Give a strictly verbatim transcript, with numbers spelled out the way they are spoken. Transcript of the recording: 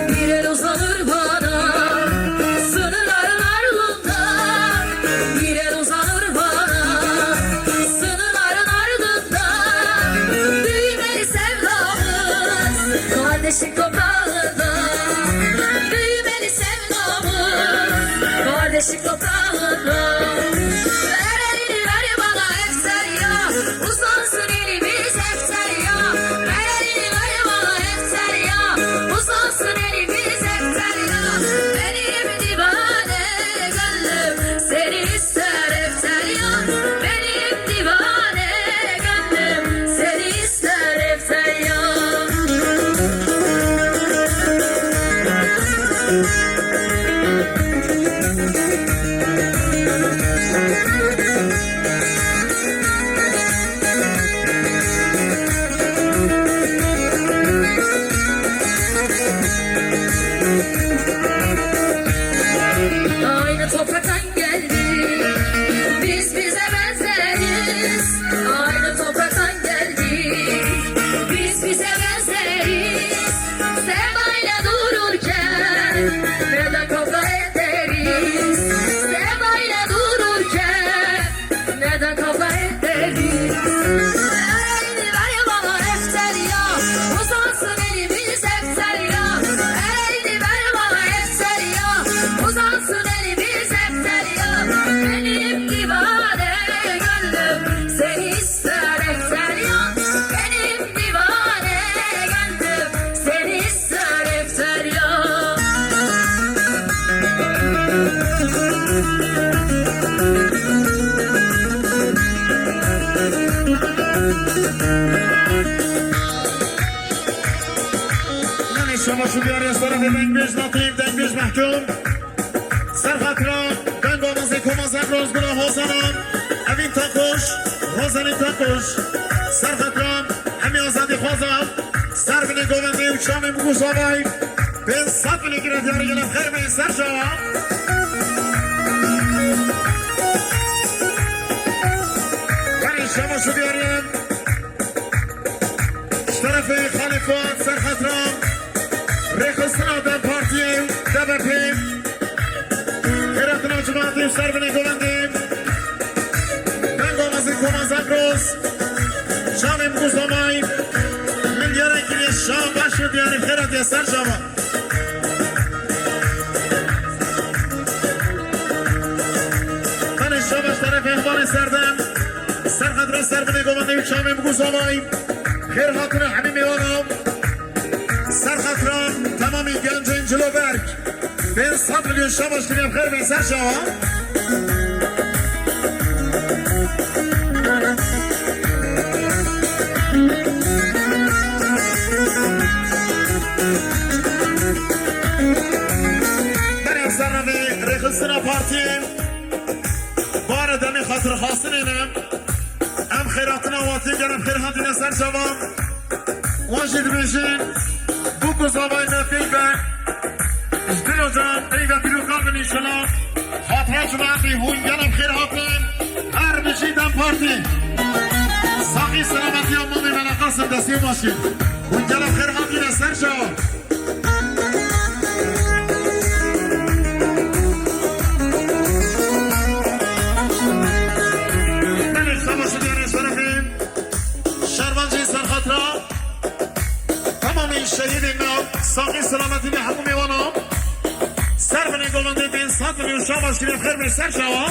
Bir el uzanır bana, sınırların ardında. Bir el uzanır bana, sınırların ardında. Büyümeli sevdamız, kardeşlik toprağında. Büyümeli sevdamız, kardeşlik toprağında. Ver elini, ver bana, Efterya. Uzansın elimiz, Efterya. Ver elini, ver bana, Efterya. Uzansın elimiz, Efterya. Benim divane gönlüm seni ister, Efterya. Benim divane gönlüm seni ister, Efterya. Aynı topraktan geldik, biz bize benzeriz. Aynı topraktan geldik, biz bize benzeriz. Sevdayla dururken neden kavga ederiz? Sevdayla dururken neden kavga ederiz? Ver elini, ver bana, Efterya. Uzansın elimiz, Efterya. Ver elini, ver bana, Efterya. Uzansın elimiz, Efterya. Benim divane gönlüm seni ister, Efterya. Benim divane gönlüm seni ister, Efterya. Yanlış çamaşır bir araya sonra ve ben bir nakliyim, ben bir mahkum. Ser xatira dengavazê Komazek Rozgula Hozana, Evîn Takoş, Rozenî Takoş. Ser xatira hemî azadîxwaza, ser binê govendê û çavê Migûzavay, pênc sed binê girê diyarê gelek xêr bên ser çawa. Berê şema şu diyarê. Ji terefê Xalê Fuat ser xatira rêxistina DEM Partiyê û DBPê, xêratina cimatê û ser binê govendê, dengavazê Koma Zagros, çavê Migûzavay, milyara kiriye şa baş û diyarê xêra diye ser çawa. Tenê şa baş terefê hevalê serdem. Ser xatira ser binê govendê û çavê Migûzavay. Xêr hatine hemî mêvana. Ser xatira temamî gencên ciloberg. Pênc sed milyon şabaş kirî em xêr bên ser çawa. Berê ser revê rêxistina partiyê. Bare demê xatirxwastinê ne. Em xêratina watiyê gel em xêr hatine ser çavan. Wan jî dibêjin, bûk û zavayê me peyve. Ji dilo can peyve pîroka bin înşela. Xatira cimatê hûn gel em xêr hatin. Her bijî DEM Partî. Saxî selametiya mamê me ne Qasim destê baş kir. Hûn gel em xêr hatine ser çavan. Belê, savaşê diyarê şerefê. Şervancê ser xatira temamê şehîdên me, saxî selametî me hemû mêvana. Ser binê govendê bên sed milyon şabaş kirê xêr bên ser çawa.